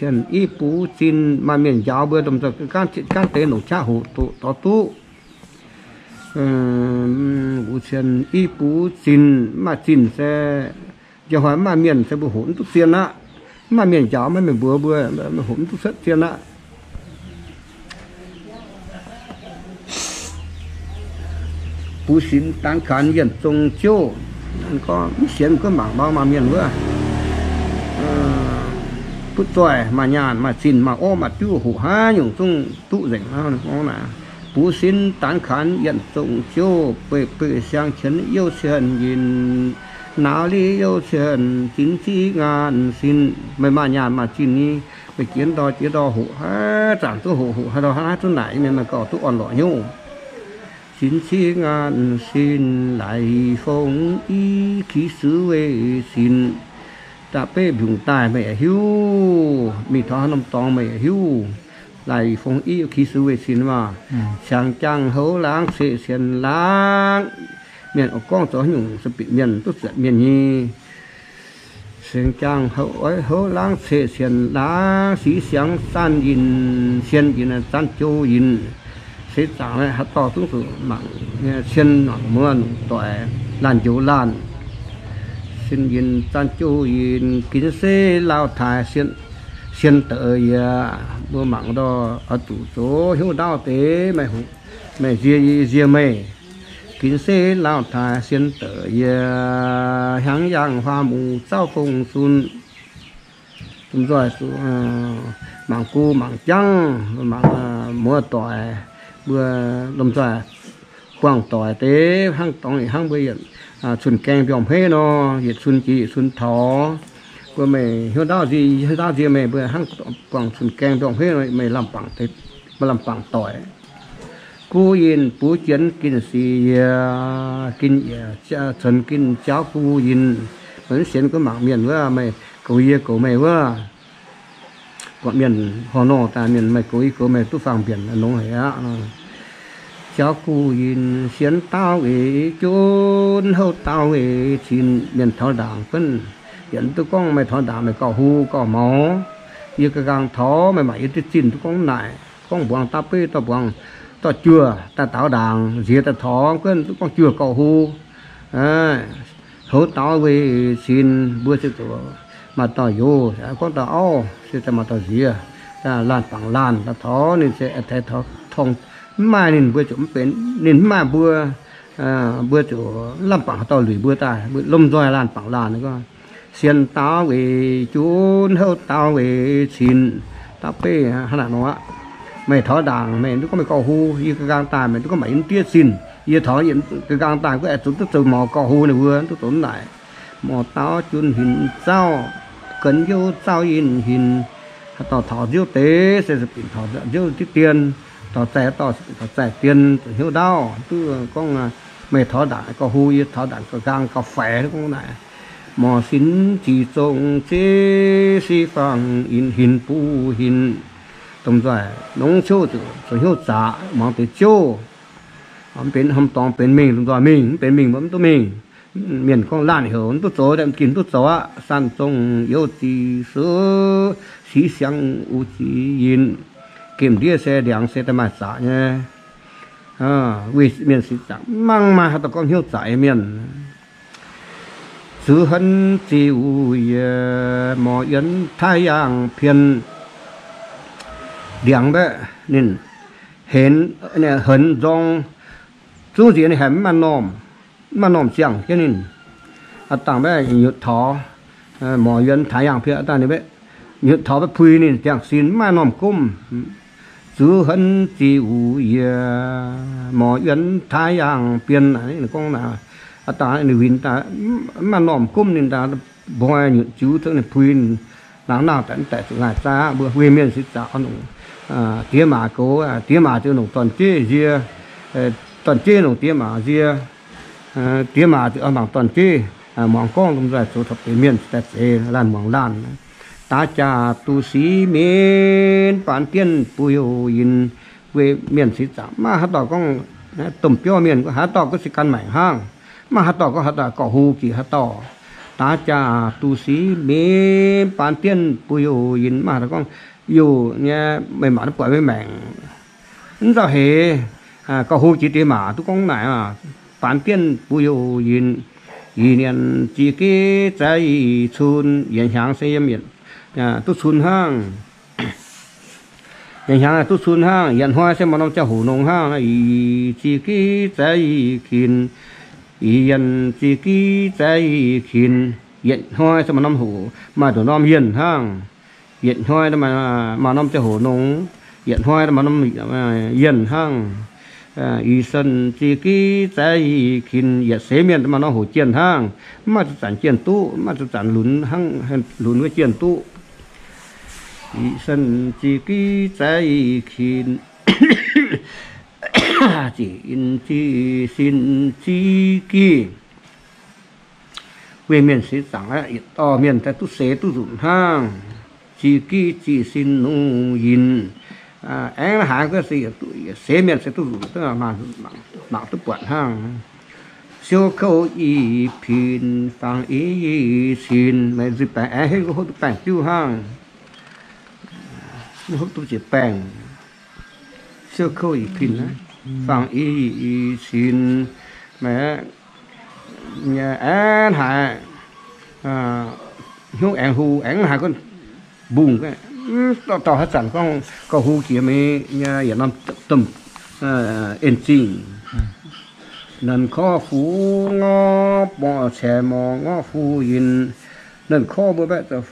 cien i buv zinh, maaih mienh njaaux mbuo lomh nzoih gaanv deix longc qaqv hoqc doqc dorh duqv. Wuov cien i buv zinh, maaih zinh se, njang hnoi maaih mienh se mbuo hoqc mv duqv zien aqv. Maaih mienh njaaux, maaih mienh mbuox mbuo, hoqc mv duqv cuotv zien aqv. Buv sinx dangx kanx yienc zong ziouv. Gorngv mv sienx mv gunv mangc mau maaih mienh wuov, butv zoih maaih nyaanh maaih zinh maaih orv maaih diuv hoqc haaix nyungc zungv duqv nzengc aqv. Buv sinx dangx kanx yienc zong ziouv, beiv beiv siang qienx youh cien yinh, nauz liv youh cien zinx ziqv ngaanc sin. Meih maaih nyaanh maaih zinh nyei, meih jiex ndau jiex ndau hoqc haaix zanc duqv hoqc, hoqc haaix ndau haaix zunv naaic, mienh maaih gauh duqv orn-lorqc hnyouv. Zinx ziqv ngaanc sin, laic fong i ki suv weih sinx. Da'beiv mbiungc daaih meih yaac hiuv, mingh taux haaix norm dorngx meih yaac hiuv. Laic fong i ki suv weih sinx maah. Siangx jaang houv laangz ceqv sienx laangz. Mienh oix gorngv zoux haaix nyungc, mienh duqv zuotc mienh nyei. Siangx jaang houv laangz ceqv sienx laangz, sic siangx zanc yinh, sienx yinh zanc jouh yinh. Seix zaangc haaix dauh zungv zuqc mangc, sienx mangc muoz-doic laanh njoux laanh. Sienx yinh zanc jouh yinh, ginv se lauh taaix sienx deix yie. Mbuo mangc ndau oix zuqc zoux hnyouv ndaauv deix, meih nzie yie, yie nzie meih. Ginv se lauh taaix sienx deix yie, hnyangx yangh huaang muc zauv fong sun. Lomh nzoih mangc gu mangc jangv, mangc muoz-doic, mbuo lomh nzoih buangh doic deix hnangv dorngx hnangv mbuo yietc cun-gaeng mbiorngh hmeiv nor, yietc cun jiex yietc cun taux. Mbuo meih hnyouv ndaauv nzie, hnyouv ndaauv nzie meih, mbuo hnangv buangh cun-gaeng mbiorngh hmeiv nor, meih lamh bangc doic. Guv yinh buv jienv ginh sic yie, ginh yiec cunx ginh jauv guv yinh. Meih mv sienx gunv mangc mienh wuov, meih goux yie goux meih wuov. Buatc mienh horh nor daaih, mienh meih goux yie goux meih duqv faang mbienc longx haic aqv. Jauv guv yinh sienx daauv weic junv, houv daauv weic cin. Mienh taux ndaangc gunv, yietc duqv gorngv meih taux ndaangc meih gauh hu gauh maux. Yie ga'nqaang taux meih maaih yie diqv zinh duqv gorngv naaic, gorngv mbuangz daav beiv dorh mbuangz dorh juoh daaih daaux ndaangc, nziex daaih taux gunv duqv gorngv juoh gauh hu. Houv daauv weic cin mbuo se zuqc maaih dauh youz, gorngv dauh auv se maaih dauh nziex, laanh bangc laanh daaih taux ninh se taux tong, mv maaih ninh mbuo ziouc mv benx, ninh mv maaih mbuo, mbuo ziouc lamh bangc haaix dauh luic mbuo daaih, lomh nzoih laanh bangc laanh. Sienx daauv weic junv, houv daauv weic cin. Da'beiv hnangv naaic nor aqv. Meih taux ndaangc meih duqv gorngv meih gauh hu, yie ga'nqaang daaih meih duqv gorngv maaih yie mv diev zinh. Yie taux yie ga'nqaang daaih gunv aengx zuqc duqv zoux maux gauh hu ninh mbuo, duqv zoux mv naaic. Morc daauv junv hinc zauv, genx youv zauv yinh hinc. Haaix dauh taux nziouv deix se binc taux nziouv diqv dien, taux zaih, haaix dauh se binc taux zaih dien, zuqc hnyouv ndaauv. Duqv gorngv meih taux ndaangc gauh hu, yie taux ndaangc gauh nqaang gauh faix gorngv naaic. Morc sinx zic zong zeiv si fangx yinh hinc buv hinc. Domh nzoih nongx ciouv zuqc hnyouv zaqc muangx deix ziouv. Mv benx haaix dorngx benx mingh, lomh nzoih mingh, mv benx mingh mbuo mv duqv mingh. Mienh gorngv laanh heuc mv duqv zoux, mv ginv mv duqv zoux aqv. Sanc zong youz zic suv, sic siangx uv zic yinh. Gemh ndiev se ndiangx se daaih maaih zaqc nyei. Weih mienh sic zaangc mangc maaih haaix dauh gorngv hnyouv zaqc nyei mienh. Zuqc henv zic uv yie, morc yuonx taaix yaangh pien. Ndiangx mbaeqc ninh henx nzorng, zungv nziex ninh haiz mv maaih normh, mv maaih normh ziangh jienv ninh. Aa dangh mbaeqc nyutc taux, morc yuonx taaix yaangh pien, aa dangh ninh mbaeqc nyutc taux mbaeqc puix ninh ziangh sin mv maaih normh gomv. Zuqc henv zic uv yie, morc yuonx taaix yaangh pien. Ninh gorngv aa dangh ninh winx daaih mv maaih normh gomv ninh daaih mboi nyutc ziux cuotv ninh puix ninh. Laangz nauh daaih mv daaih zuqc ngaih zaah mbuo weih mienh sic zaangc nongc diex maac goux, diex maac ziouc nongc dorn-jeiv nzie, dorn-jeiv nongc diex maac nzie, diex maac ziouc mangc dorn-jeiv, muangx gorngv lomh nzoih zoux taux deix mienh daaih zeix laanh muangx laanh. Daav jaax duqv sic minv baan dienv buo youh yinh. Weih mienh sic zaangc maiv haaix dauh gorngv domh biauv mienh, haaix dauh gorngv se gan maengc hnangv. Maiv haaix dauh gorngv haaix dauh gorngv hu jiex haaix dauh. Daav jaax duqv sic mingh, baan dienv buo youh yinh. Mv maaih haaix dauh gorngv youh nyei, meih mangc duqv buatc meih maengc. Mv nzauh heix, gauh hlo jiex deix maac duqv gorngv naaic, baan dienv buo youh yinh, ih nyanc ziex giv zaaix ih cun, yietc hnyangx se yiem duqv cun hnangv. Yietc hnyangx duqv cun hnangv. Yietc hnoi se maaih norm ziangh hoc nongx hnangv, ih ziex giv zaaix ih kin, ih nyanc ziex giv zaaix ih kin. Yietc hnoi se maaih norm hoc, maaih nduqc norm yienh hnangv. Yietc hnoi maaih norm ziangh hoc nongx, yietc hnoi maaih norm yienh hnangv. Ih sen ziex giv zaaix ih kin, yietc seix mienh maaih norm hoc jienh hnangv. Mv maaih zuqc zanc jienh duqv, mv maaih zuqc zanc lunx hnangv, lunx wuov jienh duqv. Ih sen ziex giv zaaix ih kin, ziqc in ziqc sin ziqc giv. Winh mienh seix zaangc aqv, yietc dorh mienh daaih duqv seix duqv nzunc hnangv. Ziqc giv ziqc sin nungx yinh. Aengx haaix gorngv se yietc seix mienh se duqv nzunc, mangc duqv buatc hnangv. Siou kouv i pin fangx i sin, meih nzuih baengc aengx henv hopv duqv baengc jiuv hnangv. Hopv duqv ziex baengc. Siou kouv i pin, fangx i sin, meih aengx haaix hnyouv aengx hlo, aengx haaix gorngv mbungh, dorh haaix zanc gorngv gauh hlo jiex mingh, yietc norm domh en zingh. Naanc korv fu ngorv borngz, caix morc ngorv fu yinh. Naanc korv mbuo mbaeqv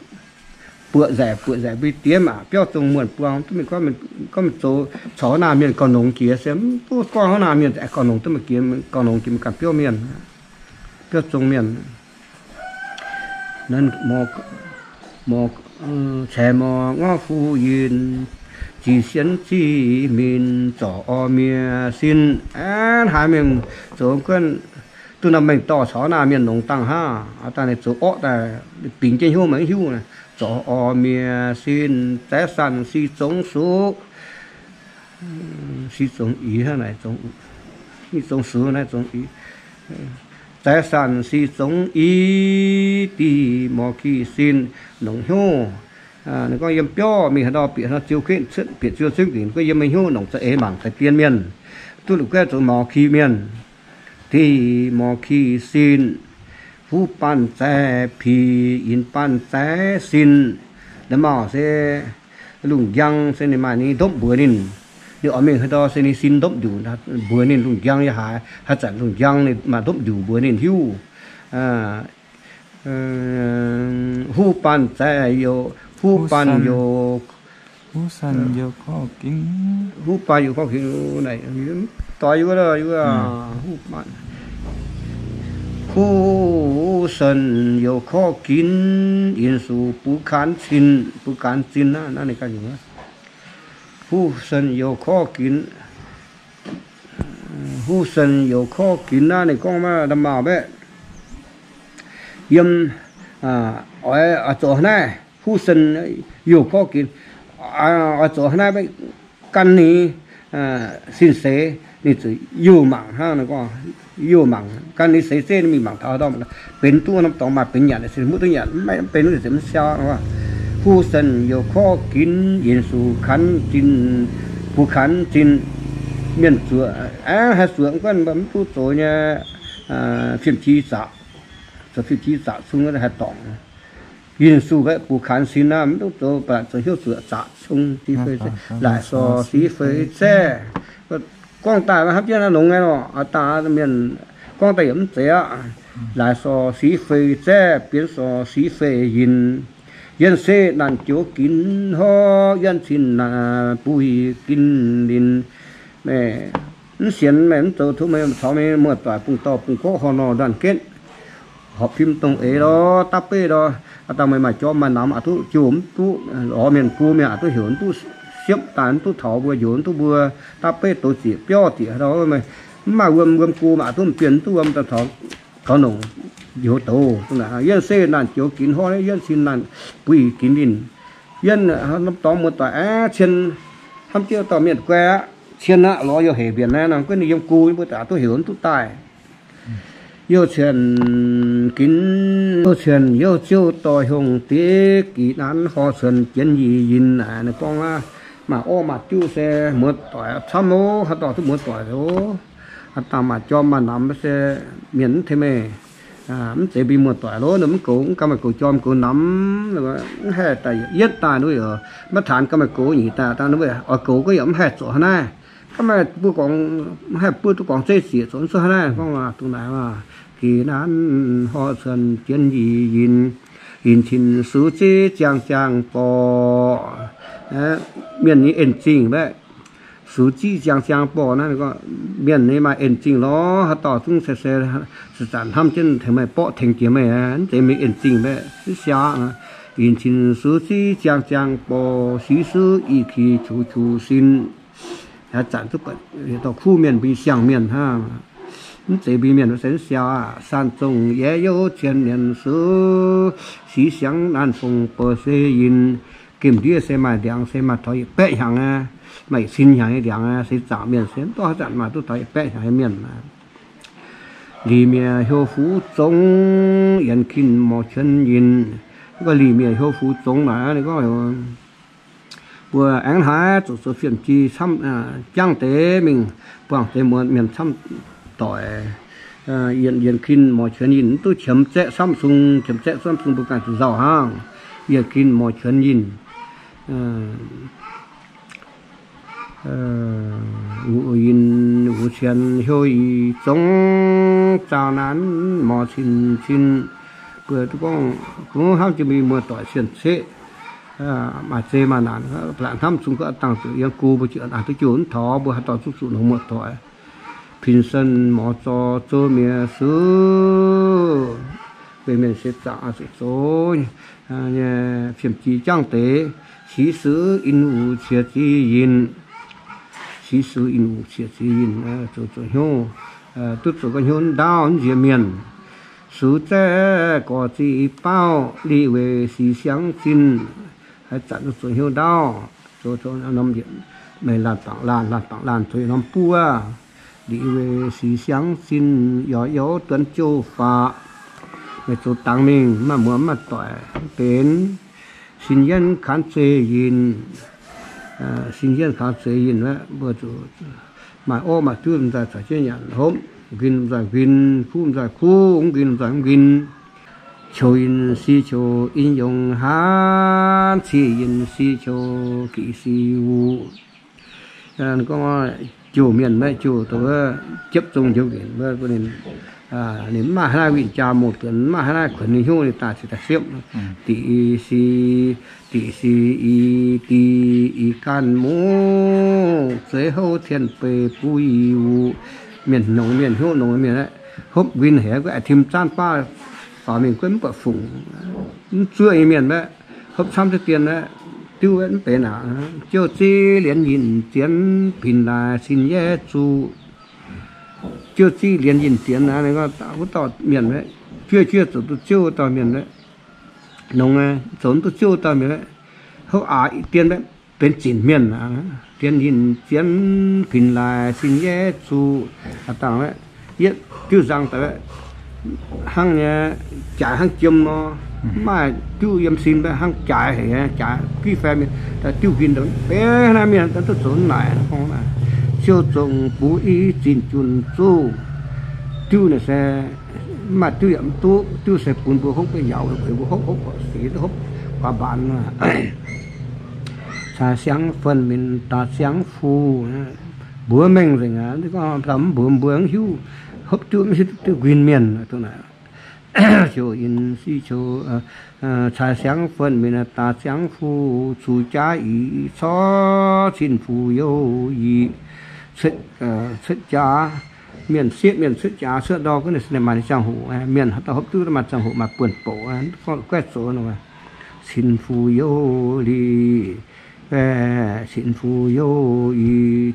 buoqc nzaic, buoqc nzaic mbuo diev maah, biauv zong muonh buang duqv mingh gorngv, gorngv mingh zoux caux hnangv naaiv mienh gauh nongx jiex se mv duqv gorngv hnangv naaiv mienh gauh nongx duqv mingh jiex, gauh nongx jiex mingh ganh biauv mienh, biauv zong mienh. Naanc morc, caix morc ngorv fu yinh, ziqc sienx ziqc minc zorc orv miev sin. Aeqv, haaix mienh zoux guonv duqv norm mengh dorh caux naaiv mienh longx dangh hnangv, dangh ninh zoux orqv daaih bingx jienv hnyouv maiv hiuv, zorc orv miev sin, zaaix sanc si zongx suqv, si zongx ix hnangv naaic, zongx, zongx suqv naaiv zongx ix. Zaaix sanc si zongx ix, dih morc ki sin, longc hnyouv. Ninh gorngv yiem biauv mingh haaix nor bieqc haaix nor ziouc gengh cuotv bieqc ziouc zungv gengh gorngv yiem meih hnyouv longc za'eix mangc deix dien mienh, duqv la'guaih zoux morc ki mienh. Dih morc ki sin, huv baan zaaix pic, yinh baan zaaix sin. Naaiv maah se lungh njang se ninh maaih ninh ndopv mbuox ninh. Ninh oix mingh haaix ndau se ninh sin ndopv njuqc mbuox ninh lungh njang yaac haaix, haaix zanc lungh njang ninh maaih ndopv njuqc mbuox ninh hiuv. Huv baan zaaix youc, huv baan youc, huv baan youc korv ginx, doix youc, huv sen youc korv ginx, yinh suc bun kanx zinh, bun kanx zinh naaiv, naaiv ninh ganh nyuoz. Huv sen youc korv ginx, huv sen youc korv ginx naaiv ninh gorngv maah, nda'maauh mbaeqv yiem, oix, oix zoux naaiv, huv sen youc korv ginx, oix zoux naaiv mbaeqv gan ninh sin seix, ninh zuqc youh mangc hnangv, ninh gorngv youh mangc gan ninh seix zeiv ninh mingh mangc taux haaix ndau, benx duqv norm dorngx maaih benx nyanc, se muoqv duqv nyanc, maiv benx wuov nzengc mv siau. Huv sen youc korv ginx, yinh suc kanx zinh, bun kanx zinh, mienh zuoqc, aengx haih zuoqc guonv mv duqv zoux nyei, fiem-ji zaqc, zoux fiem-ji zaqc cung haih dorngc. Yinh suc mbaeqv bun kanx sin naaiv mv duqv zoux, baac zoux hnyouv zuoqc zaqc cung, sic fei, laaic sorc sic fei zaeqv. Gorngv daaih hnamv jienv naaiv longx nyei lorqc, daaih mienh gorngv daaih yaac mv zeiz aqv. Laaic sorc sic fei zaeqv, bienx sorc sic fei yinh. Yienh se naanc joux ginx horv, yienh cin naanc buih ginx linc. Meih mv sienx, meih mv zoux, tov meih caux meih muoz-doic bungx dorh bungx gorqv horh nor ndanc genv horpc fim dongh eix lorh, dapv beiv lorh. Aa, dangh meih maaih jorm maaih namx aqc duqv jouh mv duqv, lorz mienh go mienh aqc duqv heuc mv duqv, siepv daaih mv duqv taux mbuo, njoux mv duqv mbuo, dapv beiv douz zieqc biauv dieqc hnangv, mv maaih wuom, wuom go maaih aqc duqv m'bienh mv duqv wuom daaih taux, taux nongc njoux douz. Yienh se naanc joux ginx horv, yienh cin naanc buih ginx linh. Yienh norm dorngx muoz-doic aeqv, cien hnamv jienv dorh mienh guai aqv, cien aqv, lorz youh hec mbienc naaiv nor, guov ninh yiem go mbuo daaih duqv heuc mv duqv daaih. Youh cien ginv, youh cien youh ziouv dorh hiongh diev, gix nanv horh cuonx jienv yie yinh. Naaiv gorngv aqv, maaih orv maaih diuv se muoz-doic camv loh, haaix dauh duqv muoz-doic loh. Haaix dauh maaih jorm maaih namx se mienh mv tengx meih, mv zeiz mbuo muoz-doic loh. Ninh mv goux, mv ganh maaih goux jorm goux namx, mv haih daaih yietv daaih nduov yoc, maiv taanx ganh maaih goux nyic daaih, daaih nduov oix goux gorngv yaac mv haih zoux hnangv naaiv. Ganh maaih buo gorngv, mv haih buov duqv gorngv zeiv zieqc zoux mv zuqc hnangv naaiv. Gorngv dongh naaiv maah, gix nanv horh cuonx jienv yie yinh, yinh cin sux ziqv ziangh ziangh borqc. Mienh nyei en-zingh mbaeqv, sux ziqv ziangh ziangh borqc naaiv, mienh nyei maaih en-zingh lorqc. Haaix dauh zungv se se zanc-zanc hnamv jienv tengx meih borqv tengx jiex meih, mv zeiz mingh en-zingh mbaeqv siav. Yinh cin sux ziqv ziangh ziangh borqc, siqv suv i ki qux qux sin. Haaix zanc duqv dorh kuv mienh mbuo nyei siang-mienh hnangv. Mv zeiz mbuo mienh se mv siav aqv. Saan zongh yaac youh cien mienh sux, siqv siangx naanc fongc bou se yinh. Gemh ndiev se maaih ndiangx se maaih taux yietc baeqv hnyangx aqv, maaih yietc cin hnyangx nyei ndiangx aqv. Se zaangc mienh se mv dorh haaix zanc maaih duqv taux yietc baeqv hnyangx nyei mienh. Lih mienh hlo fuv zongx, yienx kin morc qienx yinh. Gorngv lih mienh hlo fuv zongx naaic, ninh gorngv mbuo aengx haaix zoux zoux fiem-ji camv, jangv deix mingh buangh deix muonz mienh camv doic. Yienx kin morc qienx yinh, mv duqv qiemx zaeqv camv sung, qiemx zaeqv camv sung mbuo ganh zuqc nzauh hnangv. Yienx kin morc qienx yinh, wuc yinh wuc cien hlo i zongx, zaah naanc morc cin cin. Mbuo duqv gorngv, hnamv jiex mbuo muoz-doic cien-ceqv, maaih zei maaih naanc, ba'laqc hnamv zungv gorngv dangh zuqc yiem go mbuo jiex naaic duqv jouh mv taux, mbuo haaix dauh zuqv zuqc longc muoz-doic. Pin sen morc zorc zoux mienh sux, benx mienh seix zaangc zuqc zoux nyei fiem-ji jangv deix. Siqv suv in wuc ciex ziv yinh, siqv suv in wuc ciex ziv yinh, zoux zoux hnyouv, duqv zoux ga'hnyouv ndaauv nziex mienh. Sux zaeqv gorx ziqc baauv, liqc weic siqv siangx zinh. Haaix zanc duqv zoux hnyouv ndaauv, zoux norm, meih laanh bangc laanh, laanh bangc laanh zoux norm buov. Liqc weic siqv siangx zinh, yaac youv duonv jouv faatv. Meih zoux dangx mingh, maaih muoz maaih doic benx. Sin yienv kaanx zeiz yinh, sin yienv kaanx zeiz yinh aqv, mbuo zuqc maaih orv maaih diuv nzaaih caux jienv nyanc hopv, nquin nzaaih nquin, kuv nzaaih kuv, mv nquin nzaaih mv nquin. Qiouc yinh si qiouc in yongh hnangv, ciqv yinh si qiouc giqc si wuc. Gorngv jouh mienh maiv jouh, jiepv zong njoux nqenc, ninh mv maaih haaix naaiv winh jaa mouh duonx, mv maaih haaix naaiv kuonx ninh hnyouv, ninh daaih cingx daaih siepv. Diqc si, diqc si i, diqc i ganh muqv, zueiz houv tien beiv buv i wuc. Mienh nongx mienh, hnyouv nongx mienh aeqv, hopv nquin haic, guov aengx tim zaanv baav faaux mingh guov mv buatc fungc, mv zuov nyei mienh aeqv, hopv camv deix dien aeqv, diuv mv benx aqv. Jouv ziqv lienz yinh zienx, pin laaix sin yaev zuqc. Jouv ziqv lienz yinh zienx aqv, wuov dauh mienh, juov juov zoux duqv ziouv wuov dauh mienh, nongx zoux duqv ziouv wuov dauh mienh, hopv aax dien benx zinc mienh. Lienz yinh zienx, pin laaix sin yaev zuqc. Dangh yietv diuv nzang daaih hnangv nyei, jaaix hnangv jiem nor, mv maaih diuv yiem sin mbaeqv hnangv jaaix haic, jaaix giv faix mienh, diuv nquin benx naaiv mienh daaih duqv zoux naaic. Siou zongc bungx i zinh junc zuqv. Diuv naaic se mv maaih diuv yaac mv duqv, diuv se bun mbuo hopv, mbuo yaauc weic mbuo hopv, hopv sic hopv guaax mbaanx. Caaix siangv fuonh minc daaih siangv fuqv, mbuox mengh nzengc aqv. Mv mbuox mbuo mv hiuv, hopv diuv mv hiuv duqv diuv nquin mienh. Siou yinh si ciou, caaix siangv fuonh minc daaih siangv fuqv, zuqc jaax i corc cin fuqv youh i, cuotv jaax, mienh sieqv mienh cuotv jaax cuotv ndorm gunv ninh maaih ninh ziangh hoc, mienh haaix dauh hopv duqv maaih ziangh hoc maaih buonc bouc, guaix zoux nor. Cin fuqv youh li, cin fuqv youh i,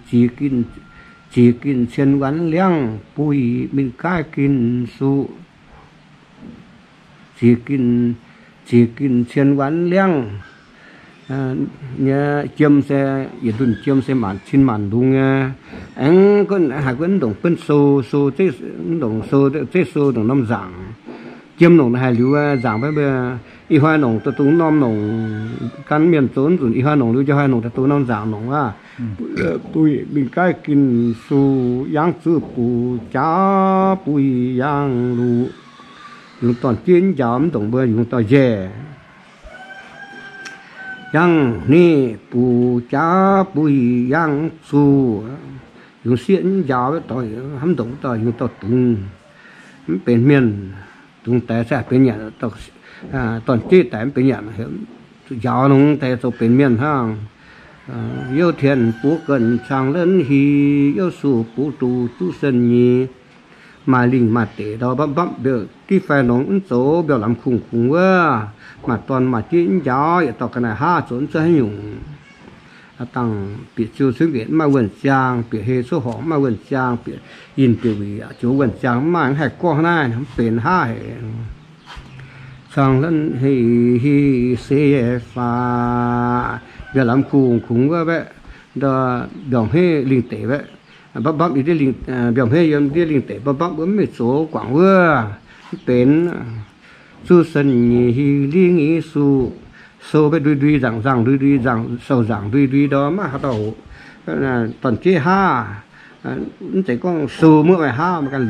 ziex ginh cien wanv liangv, buix mingh gaaiv ginh suqv. Ziex ginh, ziex ginh cien wanv liangv, nyei jiem se, yietc ndunh jiem se maanc cin maanc lungz nyei. Aengx gunv haiz gunv mv ndongc buonv sou, sou, mv ndongc sou, zeiv sou ndongc norm nzaangc. Jiem longc haih liuz nzaangc mbuo, ih hnoi longc daaih dongh norm longc, gan mienh zoux nzunc ih hnoi longc liuz, njang hnoi longc daaih dongh norm nzaangc longc aqv. Buix mingh gaaiv ginh su, yangv zuqv buix jaax buix yangv luc. Yungz dorn-jueiv njaaux mv ndongc mbuo yungz dorh njaeh. Yangv hnih buix jaax buix yangv zuqc, yungz sieqv njaaux, hnamv ndongc dorh yungz dorh dungz, mv benx mienh. Dungz daix se benx nyanc, dorn-jueiv daix mv benx nyanc. Njaaux nongx deix zoux benx mienh hnangv. Youv tien buov ganh cang lenv hi, youv su buov duqv duqv sen nyei. Maaih lingh maaih deic ndau mbapv mbapv mbiauz div fai nongx mv zoux mbiauz lamz kungx kungx wuov. Maaih dorn maaih jueiv mv njaaux, yietc dauh ga'naaiv haav zoux mv zuqv haaix nyungc. Dangh bieqc ziu cuotv nqenc mv maaih wuonh ziangh, bieqc hei cuotv horngc mv maaih wuonh ziangh, bieqc yinh bieqc wuic joux wuonh ziangh mv maaih, mv haih gorngv naaiv, mv benx haav haic. Cang lenv hi hi se faaux, mbiauz lamz kungx kungx wuov baeqv, mbiauz hmeiv lingh deic baeqv, mbapv mbapv, mbiauz hmeiv yiem ndiev lingh deic mbapv mbapv wuov, mv mingh zoux guangc wuov, mv benx. Zuqv sen nyeic hi lingh i su, sou mbaeqv ndui ndui, nzaangc nzaangc ndui ndui, nzaangc sou nzaangc ndui ndui ndau, maiv haaix dauh hoqc. Dorn-jueiv haav, mv zeiz gorngv sou muoqv maaih haav, maiv ganh